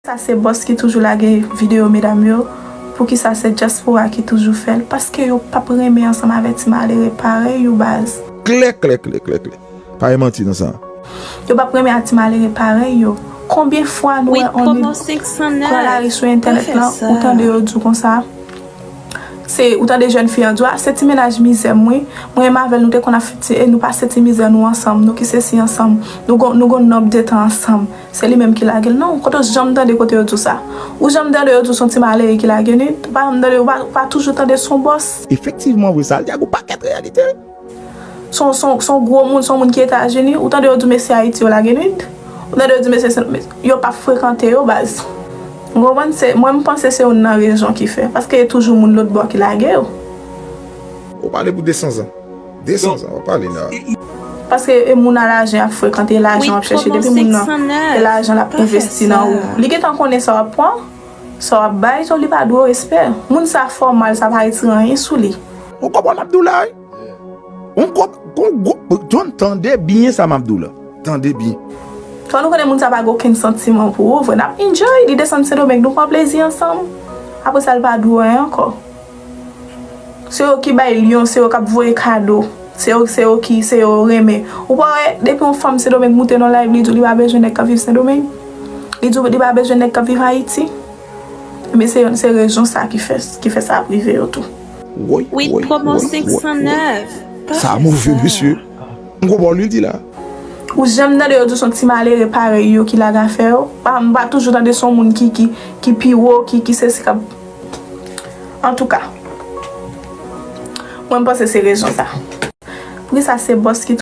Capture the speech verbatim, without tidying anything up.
Sa se bòs ki toujou lage videyo medam yo. Poukisa se dyaspora ki toujou fè l? Paske yo p ap renmen ansanm avè ti malere parèy yo, baz. Klè, klè, klè, klè, klè. Pa gen manti nan sa. Yo p ap renmen a ti malere parèy yo. Konbyen fwa nou wè on nèg pran lari sou entènèt lan, ou tande yo di w konsa? Se, ou tande jèn fi an di w, a, se ti mennaj mizè m wi. Mwen menm avè l, nou te konn ap fè ti, e nou pase ti mizè nou ansanm, nou ki sesi ansanm, nou gon, nou gon nonb de tan ansanm. Se li menm ki lage l. Non, kote w janm tande kote yo di w sa? Ou janm tande yo di w se on ti malere ki lage Nid? Ou pa janm tande, ou pa, ou pa toujou tande se on bòs? Efektivman vre, sa al di a gon pakèt reyalite. Se on, se on, se on gwo moun, se on moun ki Etazini. Ou tande yo di w mesye Ayiti yo lage Nid? Ou tande yo di mesye Sent, yo p ap frekante yo, baz. Ou konprann? Se, mwen, m panse se youn nan rezon ki fè. Paske e toujou moun lòt bò ki lage yo. Ou pale pou de san zan. De san zan, w ap pale la. Paske e moun a lajan ap frekante, e lajan ap chèche. Depi moun nan e lajan l ap envesti nan ou. Li gentan konnen sa w ap pran, sa w ap bay, so li pa dwe w respè. Moun sa fòmal, sa pa retire anyen sou li. Ou konprann m ap di w la, wi? Ou konp-, kon gwo, John, tande byen sa m ap di w la. Tande byen. Fò nou konnen moun sa pa gen okenn santiman pou ou vre. N ap enjoy, li desann Sendomeng, nou pran plezi ansanm. Apre sa, l pa dwe w anyen ankò. Se yo ki bay lyon, se yo k ap voye kado. Se yo, se yo ki, se yo renmen. Ou pa wè, depi yon fanm Sendomeng moute nan live, li di w li pa bezwen nèg k ap viv Sendomeng. Li di w li pa bezwen nèg k ap viv Ayiti. Men se, se rezon sa ki fè, ki fè sa ap rive yo tou. Woy, woy, woy, woy, woy. Sa move, mesye. M konprann li di la. Ou janm tande yo di w se yon ti malere parèy yo ki lage afè yo? Pa, m pa toujou tande se yon moun ki, ki, ki pi wo, ki, ki sesi k ap. Antouka, mwen m panse se rezon sa. Poukisa se bòs ki